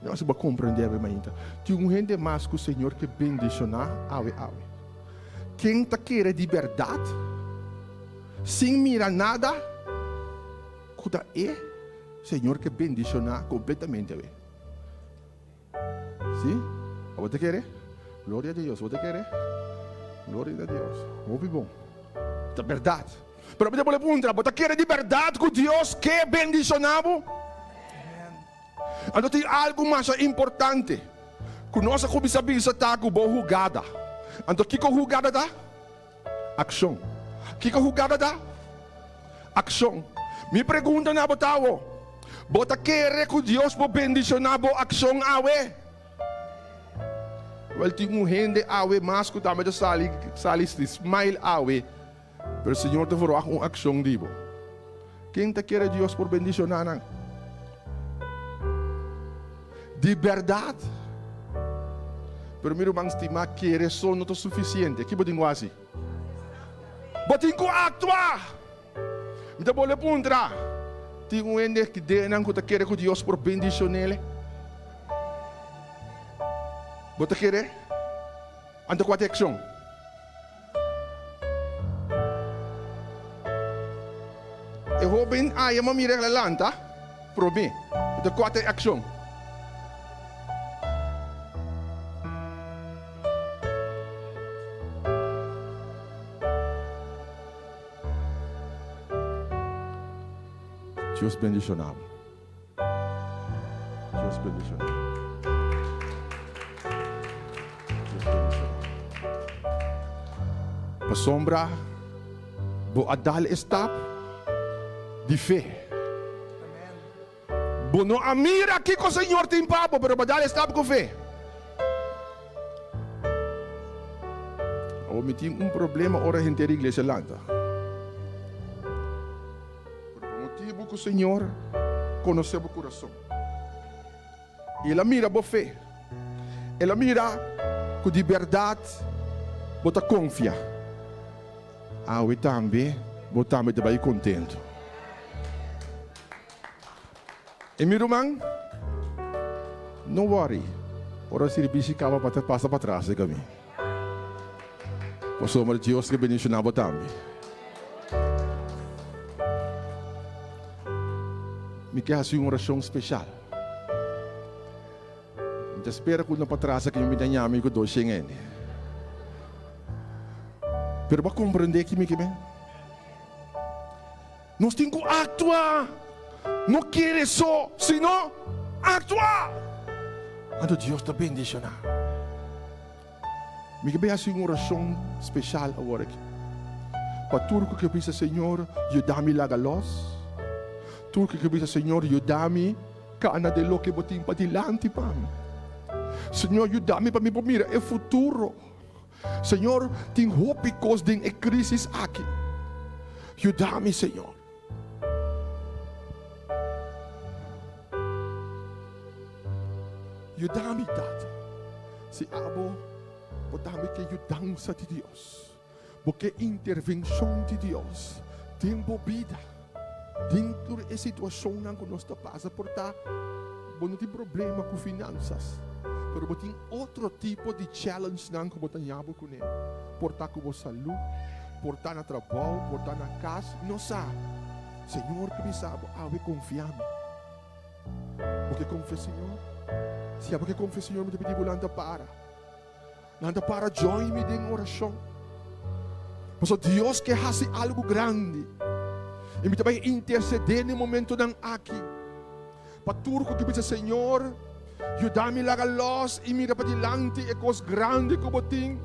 No si bo a komprendé awe mainta. Tin un hende mas ku Señor ke bendishoná awe awe. Ken ta kere di bèrdat, sin mira nada, ku ta e Señor ke bendishoná kompletamente awe? Sí? Abo ta kere? Gloria a Dios. Bo ta kere? Gloria na Dios. Hopi bon. Ta bèrdat. Pero mi ta bolbe puntra, bo ta kere di bèrdat ku Dios ke bendishoná bo? Anto tin algu masha importante ku nos a kuminsá bisa ta ku bo hugada. Anto kiko hugada ta? Akshon. Kiko hugada ta? Akshon. Mi pregunta na bo ta awo, bo ta kere ku Dios por bendishoná bo akshon awe? Wèl tin un hende awe mas ku tambe ta sali sali smile awe. Pero Señor ta verwagt un accion di bo. Ken ta kere Dios por bendiciona nan? Di berdad. Pero mi ruman stima, kere so no ta suficiente. Ki bo tin cu haci? Bo tin cu actua! Mi ta bolbe puntra, tin un hende ki den nan cu ta kere cu Dios por bendicionele? Bo ta kere? Anto cua ta e accion? E hoben aya ma mira el a lanta prome. E ta kua ta e akshon. Dios bendiciona bo. Dios bendiciona. Dios bendiciona. Pasobra bo a dal e stap di fe. Bo no a mira kiko Señor tin pa bo, pero bo a dal e stap ku fe. Awor mi tin un problema ora henter iglesia lanta. Pero pa motibu ku Señor konosé bo kurason, i El a mira bo fe, El a mira ku di bèrdat bo ta konfia, awe tambe bo tambe ta bai kontentu. I mi ruman, no wòri, ora sirbishi kaba pa ta pasa patras di kamin. Pasobra Dios ke bendishoná bo tambe. Mi ke hasi un orashon speshal. Mi ta spera ku no patras aki mi ta ñami ku doshen hende. Pero bo a komprendé ki mi ke men? Nos tin ku aktua! No kere so, sino aktua! Anto Dios ta bendishoná. Mi ke bai hasi un orashon speshal awor aki pa tur ku ke bisa, Señor, yuda mi laga los. Tur ku ke bisa, Señor, yuda mi kana den loke Bo tin padilanti pa mi. Señor, yuda mi pa mi por mira e futuro. Señor, tin hopi kos den e crisis aki. Yuda mi, Señor. Yuda mi, Tata. Si abo bo tambe ke yudansa di Dios, bo ke intervencion di Dios den bo bida, den tur e situacionnan ku nos ta pasa, por ta bo no tin problema ku finansas, pero bo tin otro tipo di challengenan ku bo ta ña bo kuné, por ta ku bo salú, por ta na trabou, por ta na kas, no sa. Señor ke bisa bo awe konfia mi. Bo ke konfia Señor? Si abo ke konfia Señor mi ta pidi bo lanta para. Nan ta para join mi den orashon. Pasobra Dios ke hasi algu grandi. I mi ta bai intersedé den e momentonan aki pa tur ku ke bisa, Señor, yuda mi laga lòs i mira padilanti e kos grandi ku Bo tin.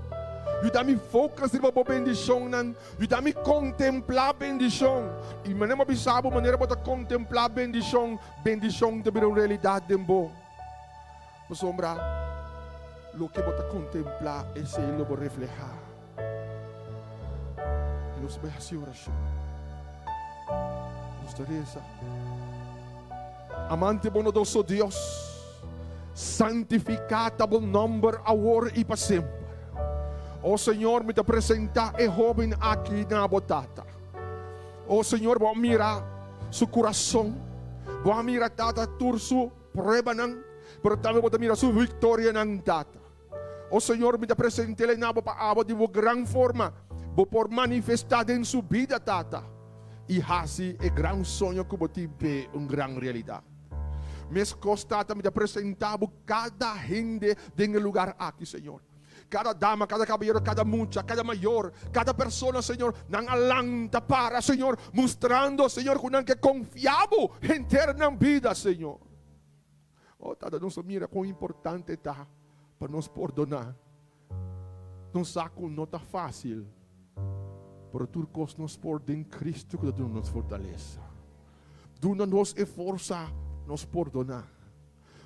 Yuda mi focus riba Bo bendishonnan. Yuda mi kontemplá bendishon. I manera mi a bisa bo, manera bo ta kontemplá bendishon, bendishon ta bira un realidat den bo. Pasobra loke bo ta kontemplá, esei lo bo reflehá. I nos bai hasi orashon. Nos ta resa. Amante bondadoso Dios, Santifiká ta bo nòmber awor i pa semper. O Señor, mi ta presentá e hóben aki na bo Tata. O Señor, bo a mira su kurason, bo a mira, Tata, tur su pruebanan, pero tambe bo ta mira su viktorianan, Tata. O Señor, mi ta present'el na bo pa abo di bo gran forma bo por manifestá den su bida, Tata, i hasi e gran soño ku bo tin p'e un gran realidat. Meskos, Tata, mi ta presentá bo kada hende den e lugar aki, Señor. Kada dama, kada kabayero, kada mucha, kada mayor, kada persona, Señor, nan a lanta para, Señor, mustrando, Señor, ku nan ke konfia bo henter nan bida, Señor. Oh, Tata, nos a mira kon importante ta pa nos pordoná. Nos sa ku no ta fásil, pero tur kos nos por den Kristu ku ta duna nos fortalesa. Duna nos e forsa nos pordoná.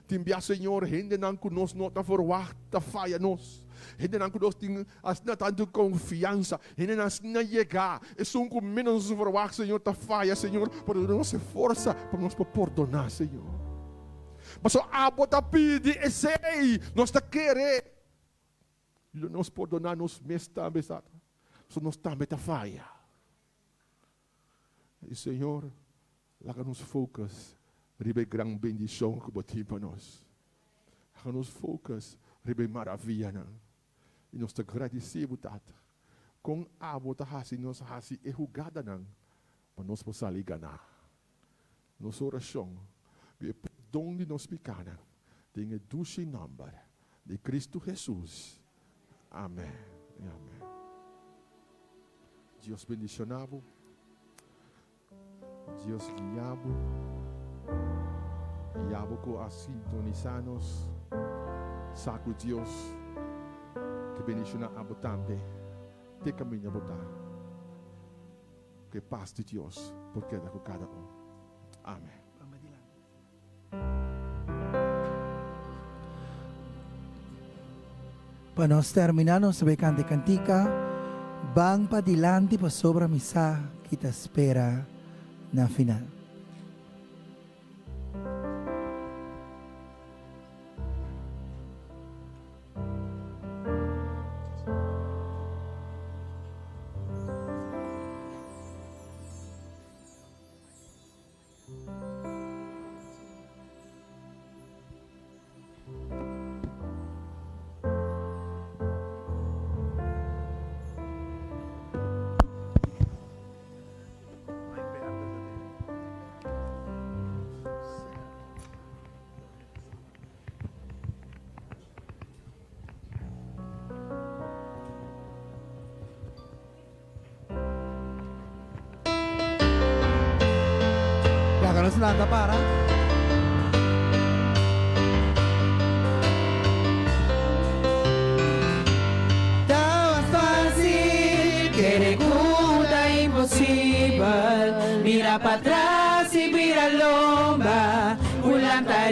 Tin bia, Señor, hendenan ku nos no ta verwagt ta faya nos. Hendenan ku nos tin asina tantu konfiansa, hendenan asina yegá, esun ku ménos nos verwagt, Señor, ta faya, Señor, pero duna nos e forsa pa nos por pordoná, Señor. Pasobra abo ta pidi esei, nos ta kere. Yuda nos pordoná nos mes tambe, Tata, pasobra nos tambe ta faya. I Señor, laga nos focus riba e gran bendicion cu Bo tin pa nos. Laga nos focus riba e maravianan. I nos ta gradici Bo, Tata, con Abo ta haci nos haci e hugadanan pa nos por sali gana. Nos oracion cu e pordon di nos picanan den e dushi nomber di Cristo Jesus. Amen y amen. Dios bendiciona bo. Dios guia bo. Guia bo cu a sintonisa nos. Sa cu Dios te bendiciona abo tambe. Te caminda bo ta. Cu e paz di Dios por keda cu cada un. Amen. Pa nos terminá nos ta bay kanta e kantika Ban padilanti pasobra mi sa ki ta spera na final. Laga nos lanta para. Ta mas fácil kere ku ta imposibel Mira patras i bira lomba Ku lanta.